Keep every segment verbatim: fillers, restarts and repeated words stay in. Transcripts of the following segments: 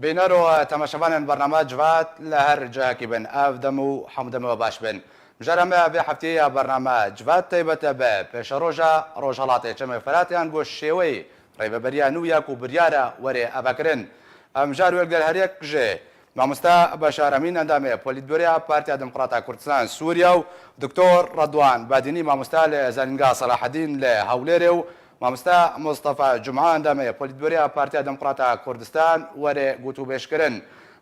Bîner û temaşevanên bername Civat li her cihekî bin, ev dem û hemû demê we baş bin. Mijara me vê hefteyê ya bername Civat taybet e bi pêşeroja Rojhelatê Çemê Feratê, yan ku şêweyê rêveberiya nû ya ku biryar e were avekirin. Ev mijar wê li gel her yek jê Mamoste Beşar Emîn, endamê Polîtbüroya Partiya Demokrata Kurdistan Sûriye û Doktor Redwan Badînî, mamoste li Zanîngeha Selahedîn li Hewlêrê û mamoste Mustafa Cuma, endamê Polîtbüroya Partiya Demokrata Kurdistan, were gotûbêjkirin.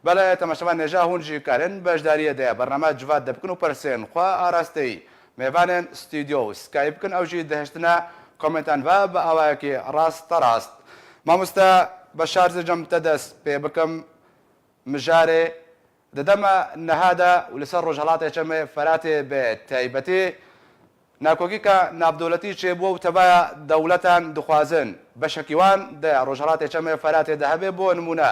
Belê temaşevan, nêja hûn jî karin beşdariyê di bername Civat de bikin û pirsên xwe arasteyî mêvanên stûdyo û Skype bikin, ew jî dihiştine komentan ve bi awayekî rasterast. Mamoste Beşar, zêcem te dest pê bikim. Mijarê di dema niha de û li ser Rojhelatê Çemê Feratê bi taybetî nakokîka navdewletî çêbû û tevaya dewletan dixwazin beşekî wan di Rojhelatê Çemê Feratê de hebe. Bo nimûne,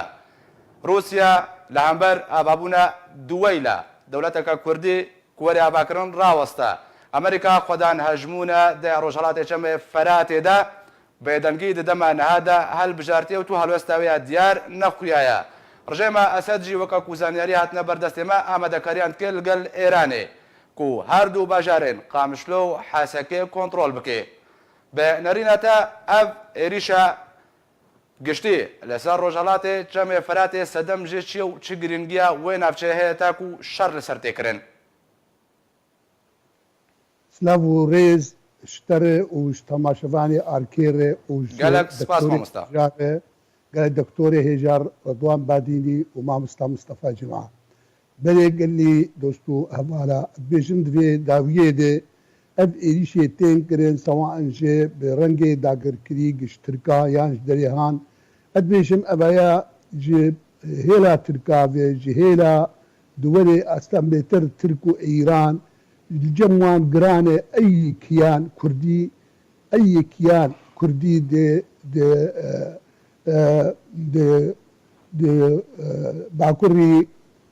Rûsya li hember avabûna duweyla dewleteke Kurdî ku were avakirin raweste. Amerîka xwedan hejmûne di Rojhelatê Çemê Feratê de bêdengî di dema niha de hilbijartiye û tu helwesta wê ya diyar nexuyaye. Rejêma Esed jî, weke ku zanyarî hatine ber destê me, amadekariyan dike li gel Êranê ku her du bajarên Qamişlo û Hesekê kontrol bike. Bi nerîna te, ev êrîşa giştî li ser Rojhelatê Çemê Feratê sedem jê çi ye û çi girîngiya wê navçeyê heye ta ku şer li ser tê kirin? Silav û rêz ji te re û ji temaşevanê Arkê re û ji Gelek spas, doktorê mamosta. Hêja re, gelek doktorê hêja Redwan Badînî û mamosta Mustafa Cuma. Belê gelî dost û hevala, dibêjim di vê dawiyê de ev êrîşê tên kirin, sewa in jê bi rengê dagirkirî giş Tirka yan ji derê han. Ez dibêjim evaya ji hêla Tirka ve, ji hêla di werê Estenbêtir Tirk û Îran, li cem wan giran e ey kiyan Kurdî, ey kiyan Kurdî di, di, e, e, di, di, e, bakurî,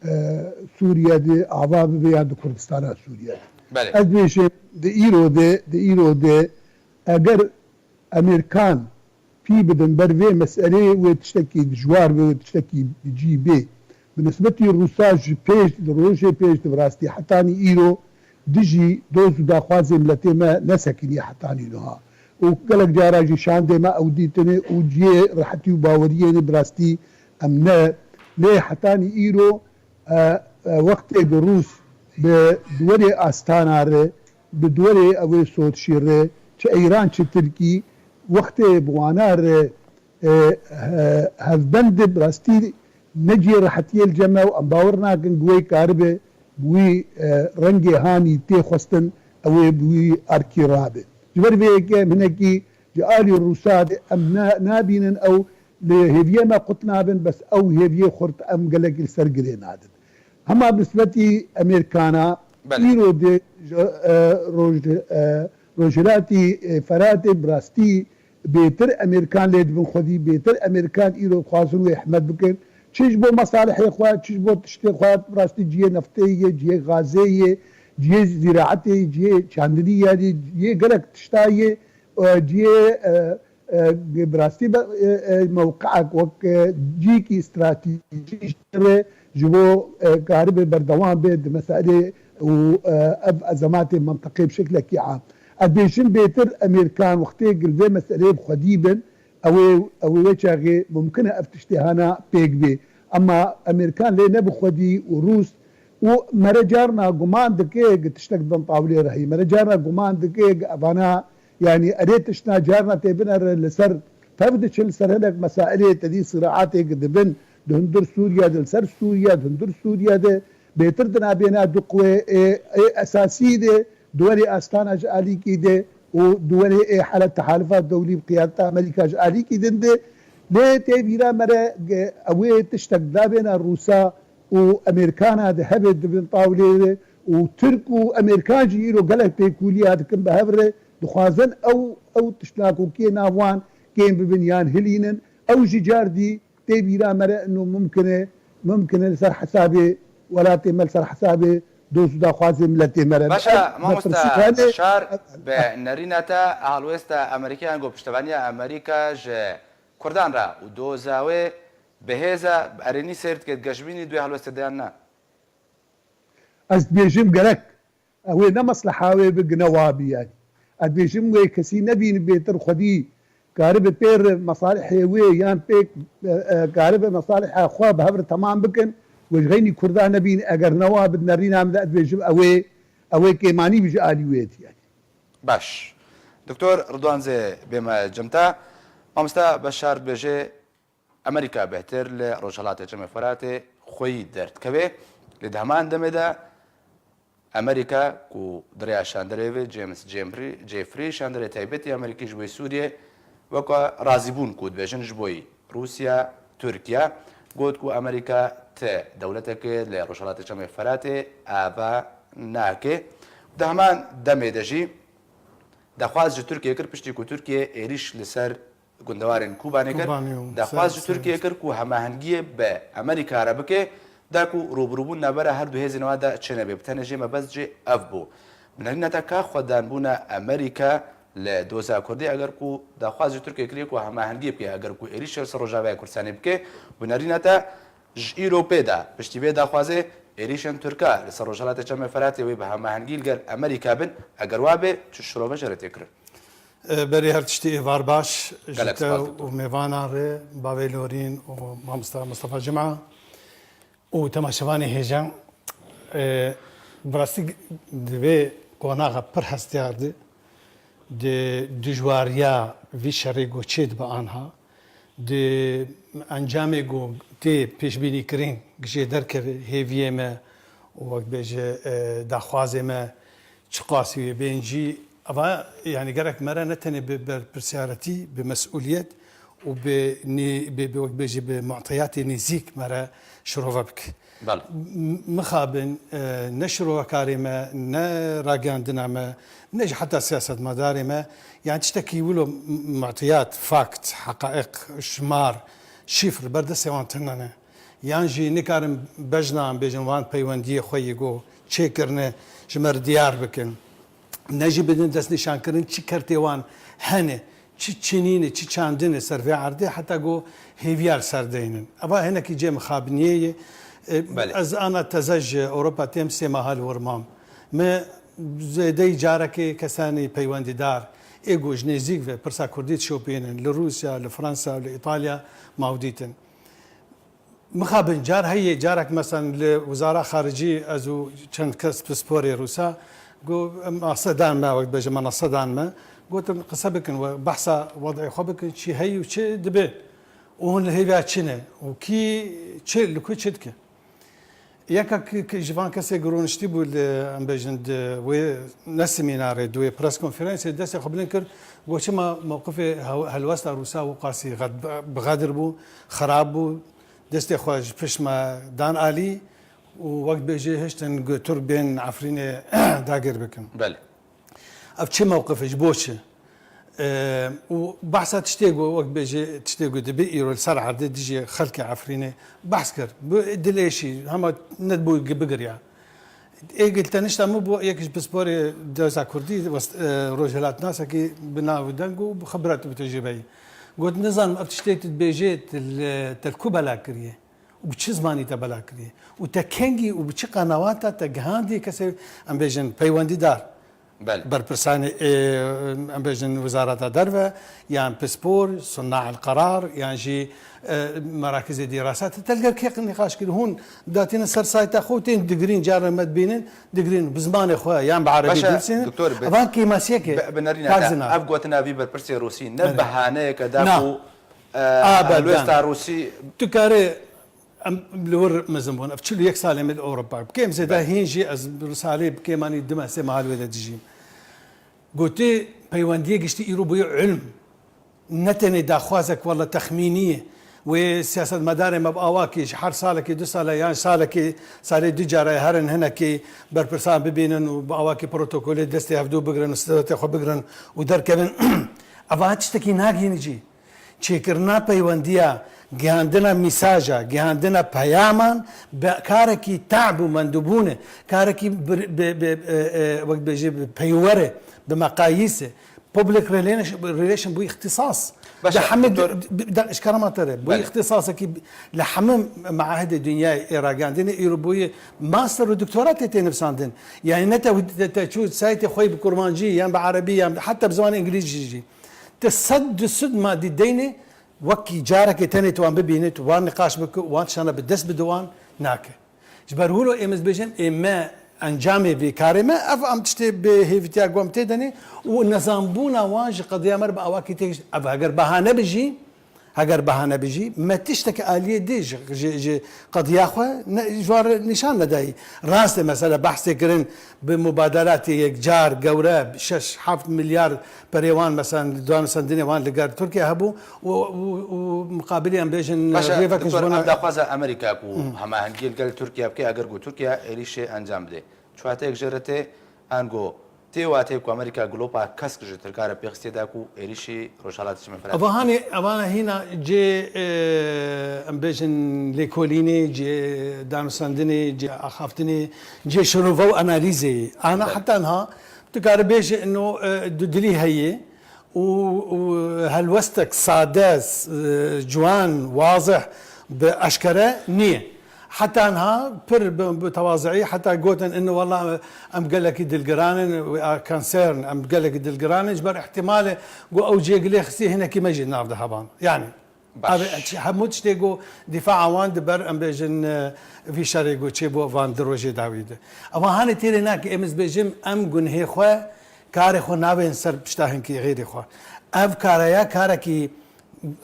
e, Sûriye de ava bibe yan di Kurdistana Sûriye de. Belê. Ez dibêjim di îro de, di îro de eger Amerîkan pî bidin ber vê meseleyê, wê tiştekî dijwar be, wê tiştekî bi cî bê. Bi nisbetî Rûsa ji pêş, di rojê pêş de bi rastî hetanî îro dijî doz û daxwazê miletê me nesekiniye hetanî niha. Û gelek cara jî şandê me ew dîtine û cihê rehetî û baweriyê ne bi rastî em ne. Lê hetanî îro, e, e, wextê ku Rûs bi duwerê Astana re, bi duwerê ew ê Soçî re, çi Îran çi Tirkî, wextê bi wana re, e, he-, hevbend de bi rastî ne cihê rehetiyê li cem me û em bawer nakin ku wê karibe bi wî, e, rengê hanî tê xwestin, ew ê bi wî arkî rabe. Ji ber vê yekê em hinekî ji alî Rûsa de em na-, nabînin ew li hêviyê me qut nabin, bes ew hêviyê xurt em gelekî li ser girê nadin. Hema bi nisbetî Amerîkana, belê, îro de ji, e, roj-, e, rojhilatî, e, Feratê bi rastî bêtir Amerîkan lê dibin xwedî, bêtir Amerîkan îro dixwazin wê hikmet bikin. Çi ji bo mesalihê xwe, çi ji bo tiştê xwe, bi rastî cihê neftê ye, cihê gazê ye, cihê zîraetê ye, cihê çandinî ye, cihê gelek tişta ye, e, cihê, e, e, bi rastî be, e, e, mewqeek wek, e, cîkî stratejî ji bo, e, karibe berdewam be di meselê û, e, ev ezematê mentiqê bi şeklekî am. Ez dibêjim bêtir Amerîkan wextê li vê meseleyê bi xwedî bin, ew ê, ew ê wê çaxê mumkin e ev tiştê hana pêk bê. Ema Amerîkan lê ne bi xwedî û Rûs û mere carna guman dike ku tiştek di bin tawilê re heye. Mere carna guman dike ku evana, yanî erê tiştna carna tê binere li ser tev diçin, li ser hinek mesailê tedî siraatê ku dibin di hundir Sûriye de, li ser Sûriye, di hundir Sûriye de bêtir dinabêna du quwê ê, ê esasî de, di werê Astana ji alîkî de û di werê ê hela tehalifa dewlî bi qiyadeta Amerîka ji alîkî din de. Lê tê vîra me re, ge-, ew ê tiştek dabêna Rûsa û Amerîkana de hebe di bin tawlê re û Tirk û Amerîkan jî îro gelek pêkûliya dikin bi hev re, dixwazin ew, ew tiştnakokiyê nav wan kêm bibin yan hilînin. Ew jî car dî tê bîra me re ino mumkin e, mumkin e li ser hesabê welatê me, li ser hesabê dost û daxwazê miletê me re. Baş e, mamoste Beşar, bi nerîna te, helwêsta Amerîkayan ku piştevaniya Amerîka ji Kurdan re û doza wê Bi hêza, bi erênî seyr dike, geşbînî di wê helwestê de yan na? Ez dibêjim gerek ew ê ne mesleha wê bi gine wa bi yani. Ez dibêjim wê kesî nebîn bêtir xwedî karibe pêr mesalihê wê yan pêk e, e, karibe mesaliha xwe bi hev re temam bikin. Wê ji xeynî Kurda nebîn eger ne wa bi nerîna min de ez dibêjim ew ê ew ê kêmanî bi ji alî wê dî yani. Baş. Doktor Ridwan zê bême cem te. Mamosta Beşar dibêje Amerîka bêhtir li Rojhelatê Çemê Feratê xweyî derdikeve. Lê di heman demê de Amerîka ku di rêya şanderê ve James Jeffrey, Jeffrey şanderê taybetî Amerîkî ji bo Sûriyê weke razîbûn ku dibêjin ji bo Rûsya, Tirkiye, got ku Amerîka ti dewleteke li Rojhelatê Çemê Feratê ava nake. Di heman demê de jî daxwaz ji Tirkiye kir, piştî ku Tirkiye êrîş li ser gundewarên Kobanê kir. Kobanê û daxwaz ser ji Tirkiye kir ku hemahengiyê bi Amerîka re bike, da ku rûbirûbûn navbera her du hêzên wa de çênebe. Bi tenê jê mebest jê ev bû. Bi nerîna te ka xwedanbûna Amerîka li doza Kurdî, eger ku daxwaz ji Tirkiye kiriye ku hemahengiyê bike, eger ku êrîşê li ser Rojavaya Kurdistanê bike, bi nerîna te ji îro pê de piştî vê daxwazê êrîşên Tirka li ser Rojhelatê Çemê Feratê wê bi hemahengî li gel Amerîka bin, eger wa be, çi şirove jê re tê kirin? E, berê her tiştî êvar baş ji te û mêvanan re, bavê Lorîn û mamosta Mustafa Cuma û temaşevanê hêja. E, bi rastî di vê qonaxa pir hestiyar de, di dijwariya vî şerê ku çêdibe anha, di encamê ku tê pêşbînîkirin jê derkeve hêviyê me û wek bêje, e, daxwazê me çiqasî wê bên jî, eva, yani gerek me re ne tenê bi berpirsiyaretî, bi mesûliyet û bi nê-, bi, bi, wek bêjî bi mu'tiyatê nêzîk me re şirove bike. Belê. M-, mixabin, e, ne şirovekarê me, ne ragihandina me, ne jî heta siyasetmedarê me, yani tiştekî wilo m-, mu'tiyat, fakt, heqaîq, şimar, şîfr li ber destê wan tune ne. Yan jî nikarin bejna em bêjin wan peywendiyê xwe yê ku çêkirine ji me re diyar bikin. Ne jî bidin destnîşankirin çi kertê wan hene, çi çinîne, çi çandine ser vê erdê heta ku hêviya li ser deynin. Eva hinekî cê mixabiniyê ye. E, belê. Ez ana teze ji Ewropa têm sê meha li wir mam. Me zêdeyî carekê kesanê peywendîdar ê ku ji nêzîk ve pirsa kurdî dişopînin, li Rûsya, li Fransa û li Îtalya maw dîtin. Mixabin car heye, carek mesela li Wizara Xaricî ez û çend kes pisporê Rûsa got, em mase dan me, wek bêje menase dan me, gotin qise bikin, we behsa wed'ê xwe bikin, çi heye û çi dibe û hûn li hêviya çi ne û kî çi, li ku çi dike. Yeka ki, ki ji van kesê ku rûniştî bû li, em bêjin, di wê ne semînarê, di wê pres konferansê destê xwe bilind kir, got, çima mewqifê hew-, helwesta Rûsa wiqasî xed-, bi xedir bû, xerab bû, destê xwe ji pişt me dan alî û wek bêjê hiştin ku Tirk bên Efrînê dagir bikin. Belê. Ev çi mewqif e, ji bo çi? Eee, û behsa tiştê ku wek bêjê, tiştê ku dibe îro li ser erdê dijî xelkê Efrînê behs kir. Bi dilêşî, hema nedibû bigiriya. Êgil tenişta min bû yek ji pisporê Dewsa Kurdî, west-, e, rojhilatnasekî bi nav û deng û bi xibret û bi tecrûbeyî. Got, nizanim ev tiştê tu dibêjê, tu li, te li ku bela kiriye û bi çi zimanî te bela kiriye û te kengî û bi çi qenawata te gihandiye kesê, em bêjin, peywendîdar. Belê. Berpirsanê, ê, em bêjin, Wizareta Derve, yan pispor, sunnael qerar, yan jî, e, merakizê dîrasat, te li gel kê nîqaş kir? Hûn datînin ser sayta xwe û tên digirîn, carna me dibînin, digirîn bi zimanê xwe, yan bi erebî Baş e, dinivîsînin. Doktor, bi, Evan kêmasiyek e, bi, bi nerîna te, kak zina. Ev gotina vî berpirsê Rûsî ne Belê. Behaneyek e da Na. Ku, e, Abedan. Helwesta Rûsî Tu karê Em li wir mezin bûn. Ev çil û yek salê me li Ewropa. Bi kêm zêde Belê. Hîn jî ez bi salê bi kêmanî du me sê meha li wê de dijîm. Gotê peywendiyê giştî îro bûye ilm. Ne tenê daxwazek wele texmînî ye. Wê siyasetmedarê me bi awakî ji her salekê du sale yan salekê salê du cara herin hinekî berpirsan bibînin û bi awakî protokolê destê hevdû bigirin û sedetê xwe bigirin û derkevin. Eva tiştekî nagihîne cî. Çêkirina peywendiya, gihandina mîsaja, gihandina peyaman bi karekî te'b û mendûbûn e, karekî bi, bi, bi, e, e, wek bêjî bi peywer e, bi meqayîs e. Public relation, relation bû îxtisas. Başa, Di hemî doktor. Di, di, di, ji kerema te re. Bû Belê. îxtisasekî li hemî meahidê dinyayê ê ragihandinê îro bûye master û doktora tê tê nivîsandin. Yani ne te, te, te çû saytê xwe bi kurmancî yan bi erebî yan heta bi zimanê îngilîzî jî. Te sed du sed madî deynê wekî carekê tenê tu wan bibînî, tu wan niqaş bikî, wan tiştana bi dest bide wan nake. Ji ber wilo êm ez bêjim, ê me encamê vê karê me, ev em tiştê bi hêvîtiya ku em tê de ne û nezanbûna wan ji qediya me re bi awakî têgişt. Ev heger bahane bi jî, heger bahane bi jî, me tiştek aliyê dî ji, ji, ji qediya xwe ne, ji wan re nîşan nedayî. Rast e, mesela behsê kirin bi mubadelatê yekcar gewre şeş heft milyar perê wan, mesela danûstendinê wan li gel Tirkiye hebû û, û, û muqabilî em bêjin Başa, rêvek ji doktor, bona ev daxwaza Amerîka ku Hı. hemahengiyê li gel Tirkiye bike, eger ku Tirkiye êrîşê encam bide. Çi wateyek jê re tê, ango tê wateyê ku Amerîka glopa kesk ji Tirka re pêxistiyê da ku êrîşî Rojhelatê Çemê Firatê Eva hanê, evana hîna cê, e, em bêjin lêkolînê, cê danûstendinê, cê axaftinê, cê şirove û analîzê. Ana Belê. heta niha tu karî bêjî ino, e, dudilî heye û, û helwestek sade, e, ciwan, wazih, bi eşkere niye. Heta niha pir bi, bi tewazeyî heta gotin ino wela em gelekî dilgiran in, we are concerned, em gelekî dilgiran in, ji ber ihtimalê ku ew cêgilê xistî hinekî me jî nav de hevan. Yani, Baş. ev, hemû tiştê ku dîfaa wan di ber, em bêjin, e, vî şerê ku çêbû van di rojê dawî de. Ewa hanê têrê nake, êm ez bêjim, em gunhê xwe, karê xwe navên ser pişta hinkî xêrê xwe. Ev kareya karekî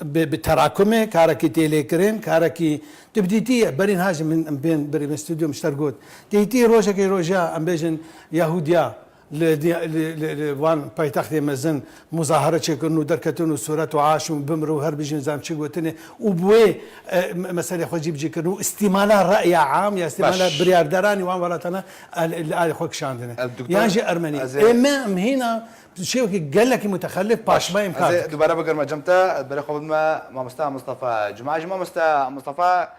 bi, bi terakumê, karekî têlêkirin, karekî tu bi dîtî ye. Berî niha jî min, em bên, berî min stûdyo min ji te re got. Dîtî rojekê roja, em bêjin, Yahudiya li, li, li, li van paytextê mezin muzahare çêkirin û derketin û sûret û aş û bimir û her bijîn zam çi gotinê û bi wê, e, me-, meselê xwe cîbicî kirin û îstîmala re'ya am ya îstîmala Baş. biryarderanî wan welatana el-, li alî xwe kişandine. El doktor, Yan jî Ermenî. ez ê Ê me em hîna şêwekî gelekî mutexelif Baş. paşma em Ez kar ê dikin. dubare bigirme cem te, berê xwe bidime mamosta Mustafa Cuma. Ji mamosta Mustafa,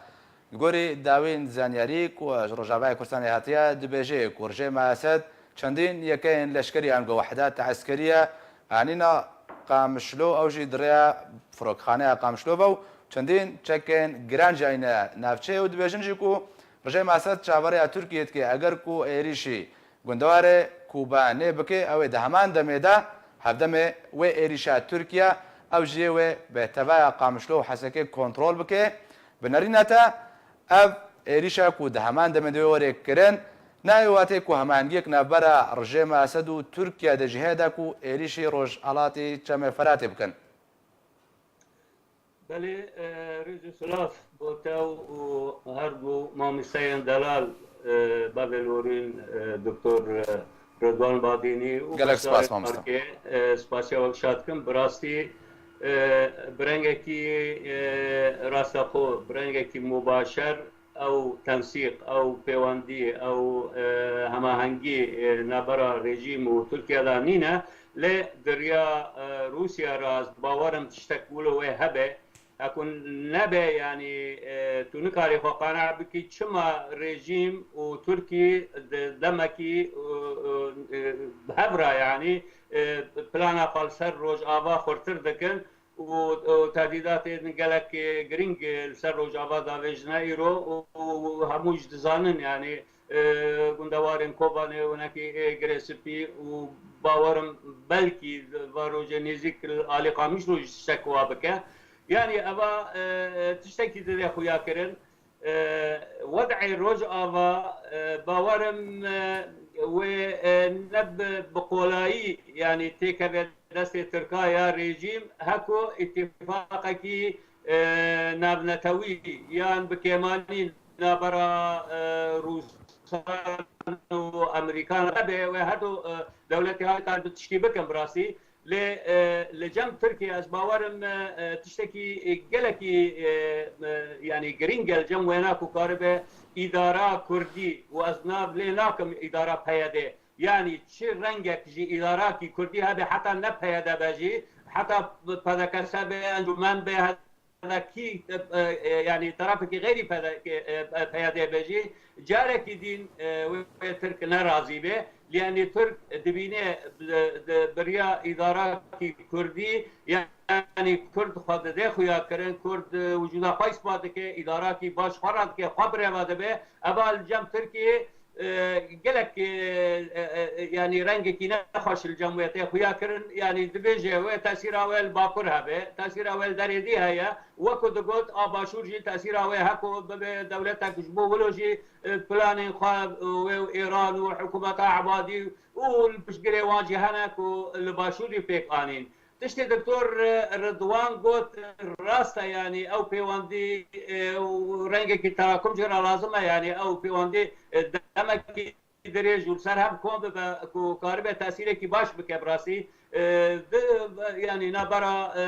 Li gorî dawîn zanyarî ku ji Rojavayê Kurdistanê hatiye, dibêje ku rejîma Esed çendîn yekeyên leşkerî ango wehdat eskeriye anîna Qamişlo, ew jî di rêya firokxaneya Qamişlo ve û çendîn çekên giran jî ayne navçeyê û dibêjin jî ku rejîma Esed çaverêya Tirkiyê dike eger ku êrîşî Gundewarê Kobanê bike, ew ê di heman demê de hevdemê wê êrîşa Tirkiye, ew jî yê wê bi tevaya Qamişlo û Hesekê kontrol bike. Bi nerîna te, ev êrîşa ku di heman demê de wê were kirin, nayê watê ku hemahengiyek navbera rejêma Esed û Tirkiye de jî heye de ku êrîşî Rojhelatê Çemê Feratê bikin. Belê, e, rêz û silav bo te û her du mamosteyên delal, e, bavê Lorîn, e, Doktor, e, Ridwan Badînî û Gelek spas, beşdarên mamoste. Parkê, e, spasiya we şa dikim. Bi rastî, e, bi rengekî, e, rastaxo, bi rengekî mubaşer ew tensîq, ew pêwendî, ew, e, hemahengî, e, navbera rejîm û Tirkiye de nîne, lê di riya, e, Rûsya re ez bawer im tiştek wilo wê hebe. Heko nebe, yanî, e, tu nikarî xwe qane bikî çima rejîm û Tirkî di demekî, e, e, e, bi hev re, yanî, e, plana xwe li ser Rojava xurtir dikin. û, û tehdîdatên gelek, e, girîng, e, li ser Rojava davêjine îro û, û hemû jî dizanin, yanî, e, gundewarên Kobanê, winekî, e, Girê Spî û bawer im belkî va rojê nêzîk li alî Qamişlo jî tiştek wa bike. Yanî eva, e, e, tiştekî dide xuya kirin. E, wed'ê Rojava, e, bawer im, e, wê, e, ne bi, bi qolayî, yanî têkeve destê Tirka ya rejîm, heko îtîfaqekî, e, navnetewî yan bi kêmanî navbera, e, Rûsan û Amerîkan hebe, wê her du, e, dewletê ha kar bi tişkî bikin bi rastî. Lê, e, li cem Tirkiye ez bawer im, e, e, tiştekî, e, gelekî, e, e, yanî girîng e li cem wêna ku karibe îdara Kurdî û ez nav lê nakim îdara P Y D. Yanî çi rengek jî îdarakî Kurdî hebe heta ne P Y D be jî, heta P D K S be, encûmen be, PDKî, e, e, yanî terafekî xeyrî PDK, e, PYD'ê be jî carekî dîn, e, wê Tirk ne razî be. Lê yanî Tirk dibîne bi, bi biriya îdarakî Kurdî, yanî Kurd xwe dide xuya kirin, Kurd, e, wicûda xwe îspat dike, îdarakî baş xwe radike, xwe birêve dibe. Eva li cem Tirkiyê, e, gelek, e, e, e, yanî rengekî nexweş li cem wê tê xuya kirin. Yanî dibêje wê tesîra wê li Bakur hebe, tesîra wê li derê dî heye. Wekî digot, a Başûr jî tesîra wê heko bibe dewletek ji bo wilo jî, e, planên xwe, e, wê û Îran û hikûmeta Ebadî û li piştgirê wan jî hene ku li Başûrî pêk anîn. Tiştê Doktor Ridwan got rast e, yanî ew pêwendî, e, û rengekî terakum jê re lazim e, yanî ew pêwendî, e, demekî dirêj û li ser hev kom bibe ku karibe tesîrekî baş bike bi rastî. E, di, yanî navbera, e,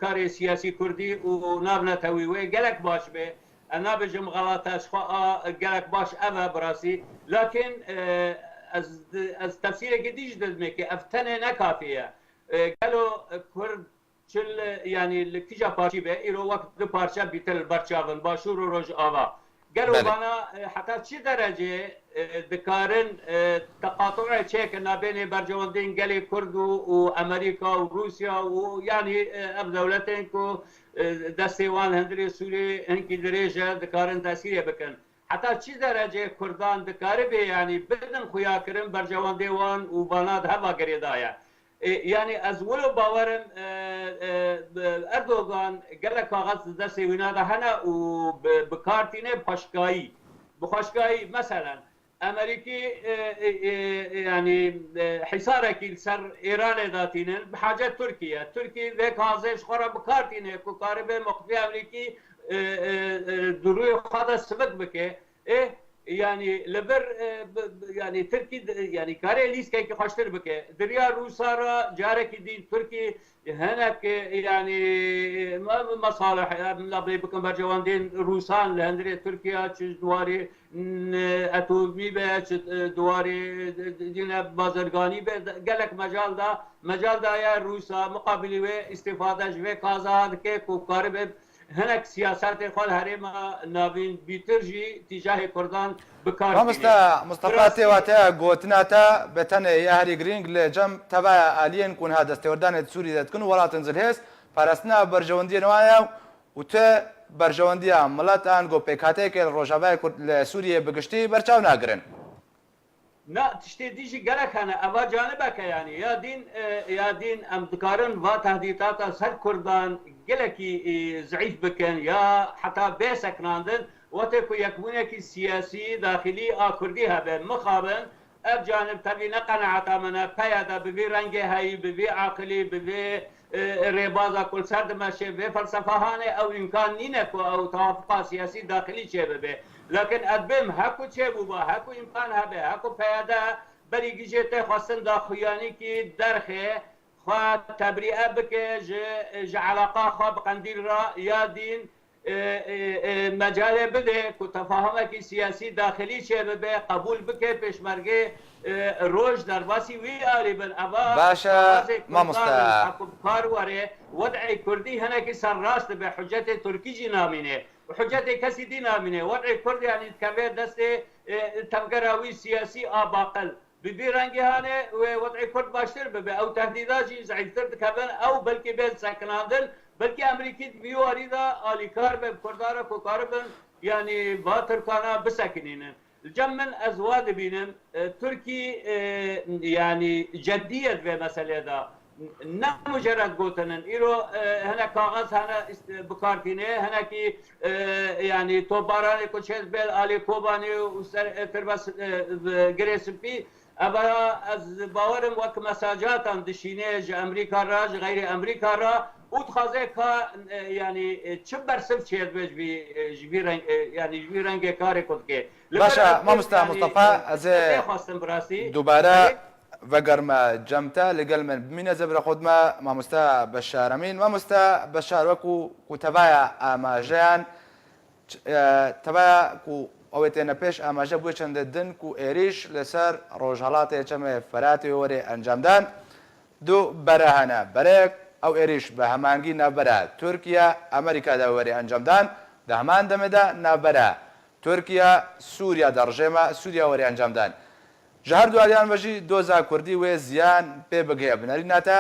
karê siyasî kurdî û navnetewî wê gelek baş be. Ez nabêjim xelat e, ji xwe a gelek baş ev e bi rastî. Lakin, e, ez, ez tefsîrekî dî jî didimê ke ev tenê ne kafî ye. E, gelo Kurd çi li, yanî li kîja parçî be, îro wek du parçe bîtir li ber çav in, Başûr û Rojava. Gelo Belê. Vana, e, heta çi derecê, e, dikarin, e, teqatuê çêkin nabênê berjewendiyên gelê Kurd û, û Amerîka û Rûsya û yanî, e, ev dewletên ku, e, destê wan li hundirê Sûriyê hinkî dirêj e, dikarin tesîrê bikin. Heta çi derecê Kurdan dikaribê, yanî bidin xuyakirin berjewendê wan û vana di heva girê de ye. E, yanî ez wilo bawer im, e, e, Erdogan gelek kaxez di destê wîna de hene û bi, bi kar tîne bi xweşikayî. Bi xweşikayî, meselen, Amerîkî, e, e, e, yanî, e, hîsarekî li ser Îranê datînin, bi hacet Tirkiye. Tirkî vê kaxezê ji xwe re bi kar tîne ku karibe mewqifê Amerîkî, e, e, e, di rûyê xwe de sivik bike. Ê, yanî li vir, e, bi, bi, yanî Tirkî di, yanî karê lîstekî xweştir bike. Diriya Rûsa re carekî dî Tirkî hinek, e, yanî me-, mesalih, e, labê bikin berjewendên Rûsan li hundirê Tirkiye, çi ji diwarê, n-, etomî be, çi, e, diwarê, e, dîne bazirganî be, de-, gelek mecal da, mecal daye Rûsa, muqabilî wê îstîfade ji vê kaza dike ku karibe hinek siyasetê xwe li herêma navîn bîtir jî tîjahê Kurdan bi kar tîne. Mamoste Mustafa, tê wateya gotina te bi tenê ya herî girîng li cem tevaya aliyên ku niha destêwerdanê di Sûriyê de dikin û welatên zilhêz, parastina berjewendiyên wan ye û tu berjewendiya milet an ku pêkhateyeke li Rojavayê Kurd li Sûriyê bi giştî berçav nagirin. Na, tiştê dî jî gelek hene. Eva canibek e yanî. Ya dîn, e, ya dîn em dikarin va tehdîtata ser Kurdan gelekî, e, zeîf bikin ya heta bê sekinandin. Wextê ku yekbûnekî siyasî, daxilî a Kurdî hebe, mixabin, ev canib tevî ne qenaeta min e, PYD bi vî rengê heyî, bi vî aqilî, bi vî e, rêbaza ku li ser dimeşe vê felsefa hane, ew îmkan nîne ku ew tewafuqa siyasî daxilî çêbibe. Lakin ez bêm heku çêbûba, heku îmkan hebe, heku PYD berî gijê tê xwestin daxuyanîkî derxe, xwe tebrîe bike ji, ji eleqa xwe bi Qendîl re ya dîn, e, e, e, mecalê bide ku tefahumekî siyasî daxilî çêbibe, qebûl bike pêşmergê, e, roj derbasî wî alî bin. Eva Baş e, şahazê Kurdan mamoste. Hekûmkar were, wed'ê Kurdî hinekî serrast dibe, hucetê Tirkî jî namîne. Hucetê kesî dî namîne. Wed'ê Kurd yanî dikeve destê, e, tevgera wî siyasî a baqil. Bi vî rengî hane wê wed'ê Kurd baştir bibe. Ew tehdîda jî zeîftir dikevin. Ew belkî bên sekinandin. Belkî Amerîkî di vî warî de alîkar be bi Kurdan re ku karibin, yanî va Tirkana bisekinînin. Li cem min ez wa dibînim, e, Tirkî, e, yanî ceddiyet vê meselê de ne mucerred gotin in. Îro, e, hinek kaxez hene îst-, bi kar tîne, hinekî, e, yanî topbaranê ku çêdibe li alî Kobanê û ser, e, Tirbe S-, e, Girê Spî, eva ez bawerim wek mesajatan dişîne ji Amerîka re, ji xeyrê Amerîka re û dixwaze ka, e, yanî, e, çi bersiv çêdibe ji vî, e, ji vî reng, e, yanî ji vî rengê karê ku dike. Li Baş e, vir ev, mamoste yanî, Mustafa, e, ez ê ez ê xwestim bi rastî. Dubare Belê. Vegerme cem te, li gel min bimîne, zevre xwe dime mamoste Beşar Emîn. Mamoste Beşar, wekû ku tevaya amajeyan, ç-, e, tevaya ku ew ê têne pêş amaje bûye çendê din ku êrîş li ser rojhelatê çemê Feratê were encamdan. Du bere hene. Berek Ew êrîş bi hemangî navbera Tirkiye, Amerîka de were encamdan, di heman demê de navbera Tirkiye, Sûriye de rejêma Sûriye were encamdan. Ji her du aliyan ve jî doza Kurdî wê ziyan pê bigihe. Bi nerîna te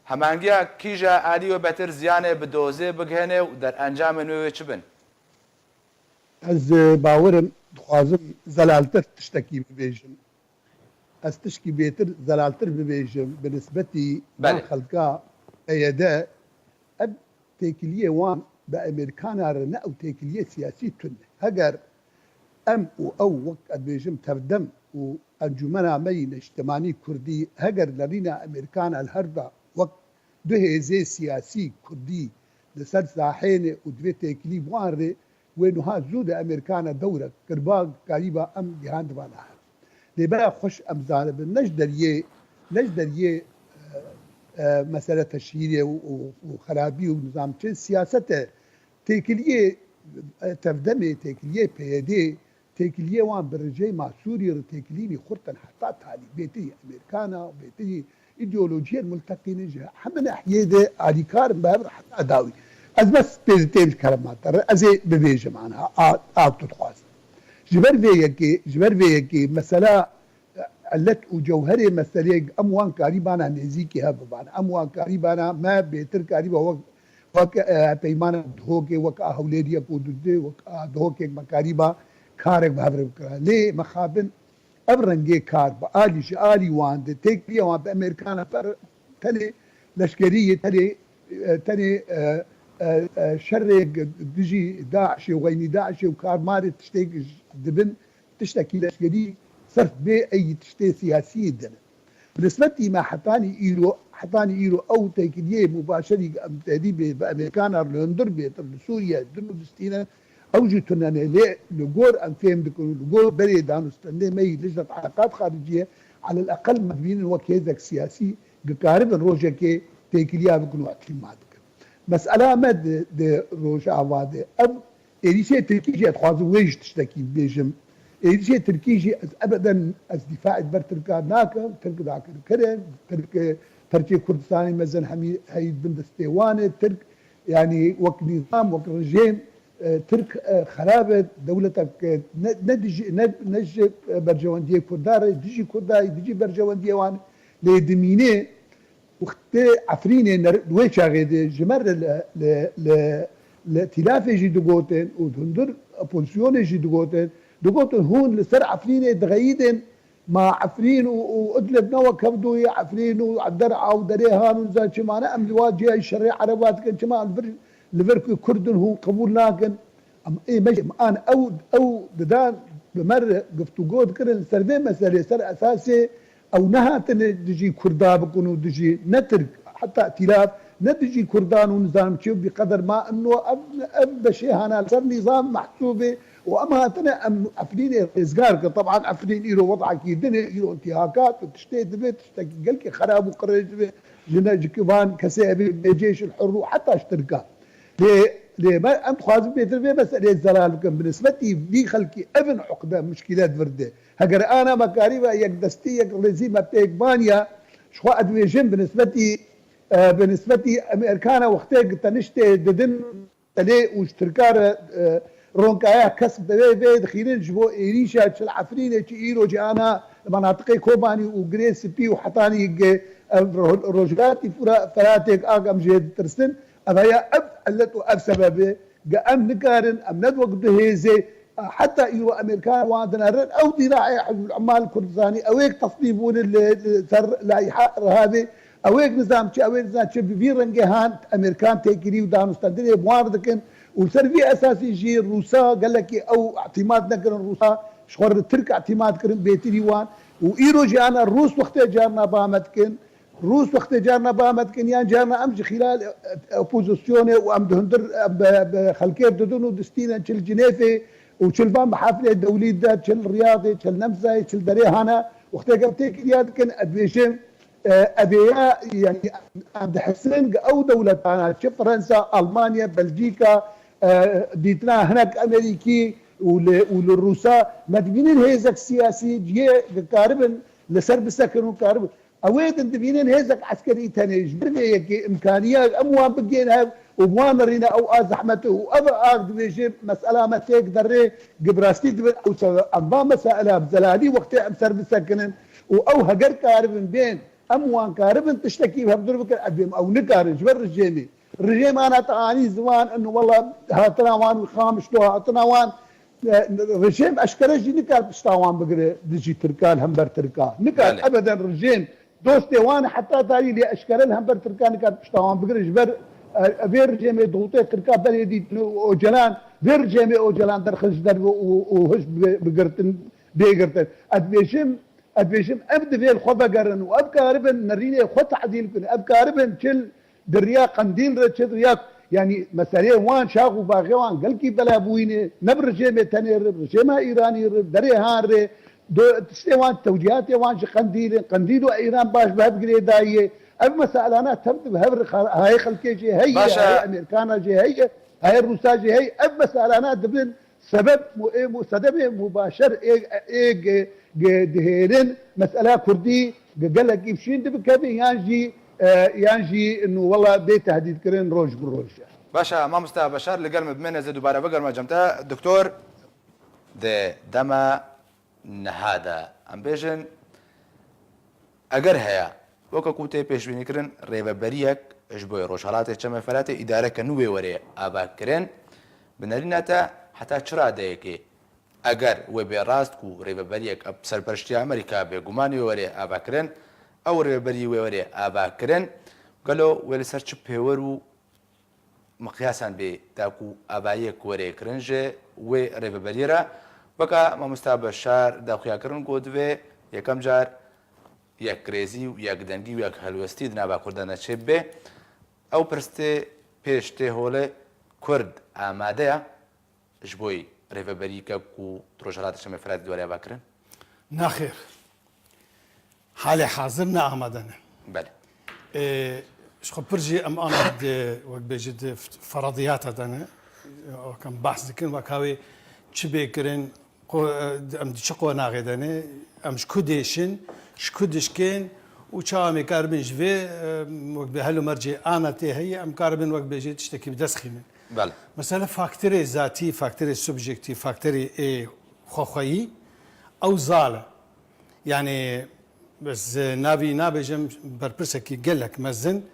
hemangiya kîja alî wê betir ziyanê bi dozê bigihêne û derencamên wê wê çi bin? Ez, e, bawerim, dixwazim zelaltir tiştekî bibêjim. Ez tişkî bêtir, zelaltir bibêjim bi nisbetî van Belê. Xelka P Y D. Ev têkiliyê wan bi Amerîkana re ne, ew têkiliyê siyasî tune. Heger em û ew, wek ez dibêjim, tevdem û encûmena me yî neştemanî kurdî, heger nerîna Amerîkana li her da wek du hêzê siyasî kurdî li ser sahê ne û divê têkilî bi wan rê, wê nuha zû de Amerîkana dewrek kiriba, karîba em gihandibana hev. Lê bera xweş em zanibin, ne ji deriyê, ne ji deriyê, e, e, mesele teşhîrê û, û, û xerabî û nizam çi, siyaset e. Têkiliyê, e, tevdemê, têkiliyê P Y D, têkiliyê wan bi rejêma Sûrî re têkilînî xurt in heta talî. Bêtirî Amerîkana, bêtirî îdeolojiyên multeqînin ji hemine hiyê de alîkar in bi hev re heta dawî. Ez bes pê têm ji kerema te re, ez ê bibêjim anha, a, a tu dixwazim. Ji ber vê yekê, ji ber vê yekê mesela, e, illet û cewherê meselê em wan karîbana nêzîkî hev bibana. Em wan karîbana me bêtir karîba wek, wek, e, peymana Duhokê, wek a Hewlêriyek û Dudê, wek a Duhokek me karîba karek bi hev re bikira. Lê mexabin ev rengê kar bi alî, ji alî wan de têkiliya wan bi Amerîkana per tenê leşkerî yê, tenê, e, tenê, e, e, e, şerê dijî DAIŞê û xeynî DAIŞê û karmarê tiştêk dibin, tiştekî leşkerî serf bê, ey tiştê siyasî din. Bi nisbetî me hetanî îro, hetanî îro ew têkiliyê mubaşerî em tehdî bê bi Amerîkana li hundir bêtir li Sûriye din û distîne, ew jî tune ne. Lê li gor em fêm dikin û li gor berê danûstendê me yî Lijnet Eleqat Xariciye, elel eqel me dibînin wek hêzek siyasî dikaribin rojekê têkiliya bikin û îtîma dikin. Mesela me di, di Rojava de ev êrîşê Tirkî jî, ez dixwazim wê jî tiştekî bibêjim. Êrîşê Tirkî jî ez ebeden ez dîfaê ber Tirka nakim. Tirk dakinkir in. Tirk, e, perçê Kurdistanê mezin hemî heyî bin destê wan e. Tirk, yanî wek nîzam, wek rejîm, e, Tirk, e, xerab e. Dewletek, e, ne, ne dijî, ne, ne ji, e, berjewendiyê Kurda re, dijî Kurda ye, dijî berjewendiyê wan e. Lê dimîne Wextê Efrînê ner-, di wê çaxê de ji me re li, li, li, li tîlafê jî digotin û di hundir opozîsyonê jî digotin. Digotin hûn li ser Efrînê dixeyidin, ma Efrîn û, û Idlib ne wek hevdû ye, Efrîn û Der'a û Derê Han û nizam çi mane, em li wa cihayî şerê Ereba dikin, çima li vir, li vir ku Kurd in hûn qebûl nakin? Em ê me jî, em an ew, ew didan bi me re guftûgo dikirin li ser vê meselê, ser esasê ew nehatine dijî Kurda bikin û dijî ne Tirk, heta Îtîlaf, ne dijî Kurdan û nizanim çi, bi qeder ma ino ev, ev beşê hana li ser nîzam mehsûb e û em hatine em Efrînê rêzgar kin. Teban Efrîn îro wedakî din e, îro întihakat û tiştê dibe, tiştekî gelkî xerab û qirêj dibe. Ji ne, ji ki van kesê evê bêcêş il hur û heta ji Tirkan. Lê, lê me, em dixwazin bêtir vê meseleyê zelal bikin. Bi nisbetî vî xelkî ev in uqde, muşkîlet vir de. Heger ana me karîba yekdestî, yekrêzî me pêk baniya, ji xwe ez dibêjim bi nisbetî, e, bi nisbetî Amerîkana wextê teniştê didin telê û ji Tirka re, e, ronkaya kesb divê vê dixînin ji bo êrîşa çi li Efrînê çi îro cî ana li menatiqê Kobanî û Girê Spî û hetanî ge-, ev ro-, rojhilatî Fura-, Feratê ge ak em jê ditirsin. Ev heya ev illet û ev sebeb e, ge em nikarin, em ne wek du hêzê, heta îro Amerîka wan dinerin, ew dîrayê Hizbul Ummal Kurdistanî, ew êk tesmîm bûne li, li ser layîha irhabê, ew êk nizam çi, ew êk nizam çi, bi vî rengê han Amerîkan têkilî û danûstendinê bi wan re dikin û li ser vî esasî jî Rûsa gelekî ew îtîmat nekirin, Rûsa ji xwe re Tirk îtîmat kirin bêtirî wan û îro jî ana Rûs wextê carna ba me dikin, Rûs wextê carna ba me dikin, yan carna em ji xîlal, e, e, opozisyonê û em di hundir, e, bi, bi xelkê didin û distînin çi li Cinêfê û çi li van mehafilê dewlî de, çi li Riyadê, çi li Nemsayê, çi li derê hana, wextê em têkiliya dikin, ez dibêjim, e, ev ê ya, yanî em dihisin ku ew dewletana, çi Fransa, Almanya, Belcîka, e, dîtina hinek Amerîkî û li, û li Rûsa, me dibînin hêzek siyasî cihê dikaribin li ser bisekin û karibin. Ew ê din dibînin hêzek eskerî tenê ji ber vê yekê imkaniya em wan bigihên hev û bi wan nerîne ew a zehmet e û ev a divêjê mesela me têk derê, gi bi rastî dibin ew sebeb. Em va mesela bi zelalî wextê em ser bisekinin û ew heger karibin bên, em wan karibin tiştekî hevdûr bikin, ev êm ew nikarin ji ber rejêmê. Rejêm ana te anî ziman, in wela hatina wan û Qamişlo hatina wan, e, rejêm eşkere jî nikar pişta wan bigire dijî Tirkan, hember Tirka. Nikar Belê. Ebeden rejêm dostê wan heta tarî lê eşkere li hember Tirka nikar pişta wan bigire. Ji ber, e, vê rejêmê dowtê Tirka berê dîtin û Ocalan, vê rejêmê Ocalan derxist ji derve û, û hişt bi, bigirtin, bê girtin. Ez dibêjim, ez dibêjim, ev divê li xwe vegerin û ev karibin nerînê xwe tedîl bikin. Ev karibin çil di riya Qendîl re, çi riya, yanî meseleyê wan, şax û baxê wan gelkî bela bûyîne, ne bi rejêmê tenê re, bi rejêma Îranî re, derê han re, do, tiştê wan, tewcîhatê wan ji Qendîl in, Qendîl û Îran baş bi hev girêdayî ye. Ev meselana tev di bi hev re xa-, hayê xelkê jê heye, Baş e. Hayê Amerîkana jê heye, hayê Rûsa jê heye. Ev meselana dibin sebeb mu-, ê mu-, sedemê mubaşer ê, ê ge-, ge-, dihêlin mesela Kurdî ge-, gelekî bi şîn dibikevin yan jî, e, yan jî nu wela bê tehdîdkirin roj bi roj e. Baş e, mamosta Beşar, li gel min bimêne, ez ê dubare bigerime cem te. Doktor, di dema niha de, em bêjin, eger heye, weke ku tê pêşbînîkirin, rêveberiyek ji bo Rojhelatê Çemê Feratê, îdareke nû wê were avakirin, bi nerîna te heta çi radeyekê, eger wê bê rast ku rêveberiyek bi serpereştiya Amerîka bêguman wê were avakirin, ew rêveberî wê were avakirin, gelo wê li ser çi pêwer û miqyasan bê, ta ku avayiyek were kirin ji wê rêveberiyê re. Weka mamosta Beşar daxuya kirin ku divê yekem car yekrêzî û yekdengî û yekhelwestî di nava Kurdan de çêbibe. Ew pirs tê pêş, tê holê, Kurd amade ye ji bo rêveberiyeke ku di Rojhilatê Çemê Feratê dîwarê ava kirin? Naxêr. Halê hazir ne amade ne. Belê. Ê, ji xwe pir jî em ana di, wek bêjî, di feradiyata de ne. Wek em behs dikin, wek hawê çi bê kirin, qo-, em di çi qonaxê de ne, em ji ku dêşin, ji ku dişkên û çawa em ê karibin ji vê, em, wek bê hel û mercê ana tê heye, em karibin wek bêjî tiştekî bi dest xînin. Belê. Mesela faktorê zatî, faktorê subjektîf, faktorê ê xwexweyî, ew zal e. Yanî, ez navî nabêjim, berpirsekî gelek mezin,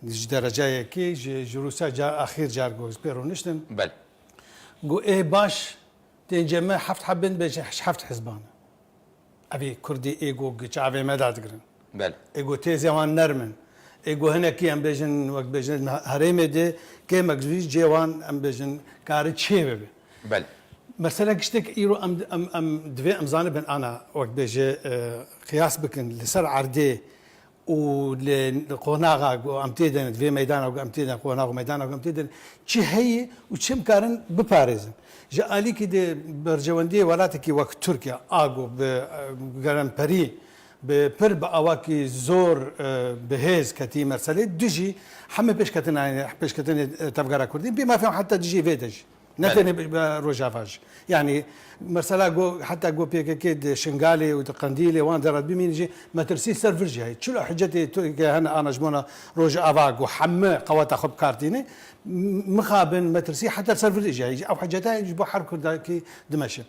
ji derecayekê, ji, ji Rûsya car, axîr car got, ez pê rûniştim. Belê. Got, ê baş, tên cem me heft heb in, bêje ji heft hizban e. Evî Kurdî ê got gi çavê me dadigirin. Belê. Ê got têzê wan nerm in. Ê got hinekî em bêjin, wek bêjin, herêmê de kêmek ji cê wan em bêjin kari çê bibe. Belê. Mesela giştek îro em, em, em divê em zanibin ana, wek bêje, e, qiyas bikin li ser erdê û li, li qonaxa ku em tê de ne, divê meydana ku em tê de ne, qonax û meydana ku em tê de ne, çi heye û çi em karin biparêzin. Ji alîkî de berjewendiyê welatekî wek Tirkiye, a ku bi, e, gelemperî, bi pir bi awakî zor, e, bi hêz ketî meselê, dijî hemî pêşketina, pêşketinê, e, tevgera Kurdî, bî mafê heta dijî vê de jî. Ne Belê. Tenê bi, bi Rojava jî. Yanî, mesela go, heta go P K K di Şingalê û di Qendîlê wan derat bimîn jî metirsî ser vir jî heye. Çilo hicetê Tirkiye hene anajmona Rojava go hemî qeweta xwe bi kar tîne. M-, mixabin metirsî heta ser vir jî heye. Ew hiceta ji bo her Kurdakî dimeşe.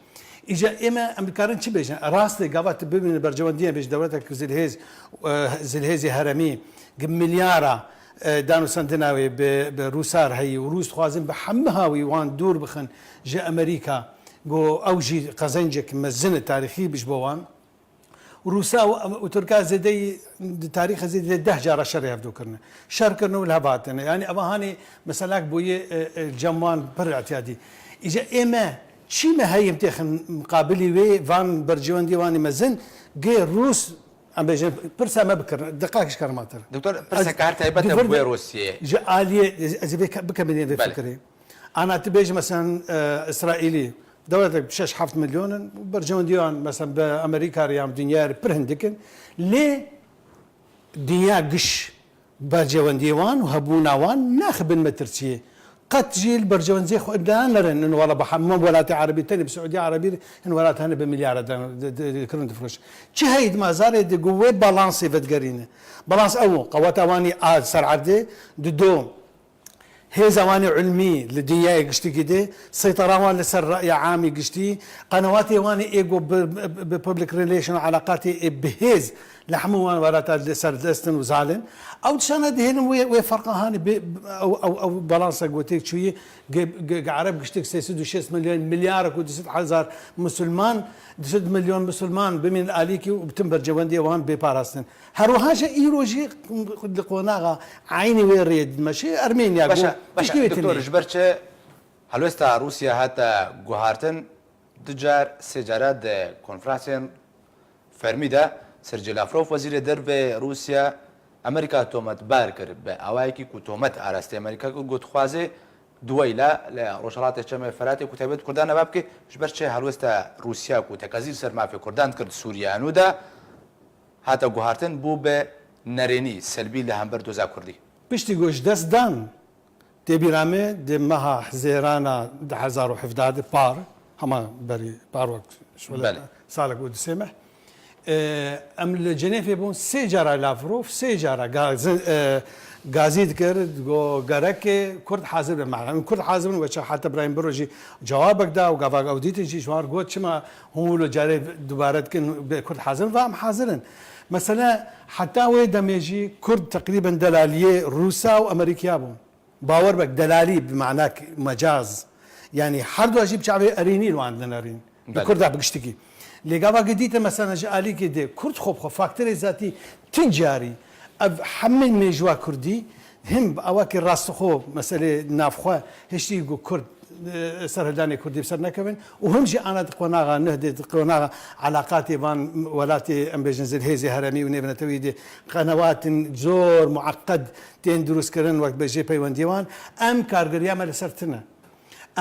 Îca ême em dikarin çi bêjin? Rastê gava tu bibîne berjewendiyên bêj dewletek zilhêz, e, zilhêzê heremî, gi milyara, e, danûsendina wê bi, bi Rûsar heyî û Rûs dixwazin bi hemî hawî wan dûr bixin ji Amerîka, go ew jî qezencek mezin e tarîxî bi ji bo wan. Rûsa û, û Tirka zêdeyî, di tarîxê zêdeyî deh cara şerê hevdû kirine. Şer kirine û li hev hatine. Yanî eva hanê meselak bûye, e, e, cem wan pir etiyadî. Îca ê me, çî me heye em têxin miqabilî wê, van berjewendî wanî mezin, gê Rûs, em bêjin, pirsa me bikirin. Deqak ji kerema te re. Doktor, pirseke her taybet e bi wê Rûsiyê. Ji aliyê, ez ê vê ke-, bikemînî vê Belê. Fikirê. Ana tu bêjî, meselen, e, Îsraîlî, dewletek bi şeş heft milyon in, berjewendî wan, meselen, bi Amerîka re yan bi dinya re pir hindik in. Lê dinya giş berjewendiyê wan û hebûna wan naxibin metirsiyê. Qet jî li bercewendiyê xwe de nerin, in wela bi hemû welatê erebî, tenê bi Siûdiya Erebî hin welat hene bi milyara de, de, de, de kirin difiroş. Çi heyî di mazarê de ku wê balansê vedigerîne. Balans ew, qeweta wanî a ser erdê, dido hêza wanî ilmî li dinyayê giştikî de, seytera wan li ser reya amî giştî, qenewatê wanî ê ku bi, bi, bi public relation û eleqatê ê bi hêz li hemû wan welata li ser dest in û zal in. Ew dişana dihêlin wê, wê ferqa hanê bi, ew, ew, ew balansa gotê çûyî, ge, ge, ge Ereb giştik sê sed û şêst milyon, milyarek û du sed hezar musulman, du sed milyon musulman bimînin alîkî û bi tim bercewendiyê wan bê parastin. Her wiha jî îro jî li qonaxa eynî wê rêyê dimeşe Ermenya. Baş e, baş e, tiştî wê doktor, tune. Ji ber çi helwesta Rûsya hate guhartin, du car, sê cara di konferansên fermî de Sergey Lavrov, wezîrê dervê Rûsya, Amerîka tometbar kir. Bi awayekî ku tomet arastê Amerîka kir, got, dixwaze duweyla li Rojhelatê Çemê Feratê ku taybet Kurdan nava bike, ji ber çi helwesta Rûsya ku tekezî li ser mafê Kurdan dikir di Sûriya nû de hate guhartin, bû bi nerênî, selbî li hember doza Kurdî. Piştî ku ji dest dan, tê bîra me di meha Hizêrana du hezar û hevdeh de par, hema berî par wek şole Belê. salek û du sê meh, e, em li Cenêfê bûn sê cara Lavrov, sê cara gazi-, e, gazî dikir, go gerek e Kurd hazir be. Mehna em Kurd hazir bin, weçe heta Birahîm Biro jî cewabek da û gavak ew dîtin jî ji wan got çima hûn wilo carê dubare dikin, bê Kurd hazir in? Va em hazir in. Mesela heta wê demê jî Kurd teqrîben delaliyê Rûsa û Amerîkiya bûn. Bawer bek, delalî bi manak mecaz. Yanî her du jî bi çavê erênî li wan dinerîn. Bi Belê. Kurda bi giştikî. Lê gava ku dîte mesela ji alîkê de Kurd xwe bi xwe faktorê zatî ti carî ev hemî mêjwa Kurdî him bi awakî rastixwe meselê navxwe hiştî ku Kurd, e, serhildanê Kurdî bi ser nekevin û him jî ana di qonaxa nuh de, di qonaxa elaqatê van welatê, em bêjin zilhêzê heremî û nêvnetewî de qenewatin zor mueqqed tên dirûstkirin wek bêjê peywendiyê wan, em kargeriya me li ser tune.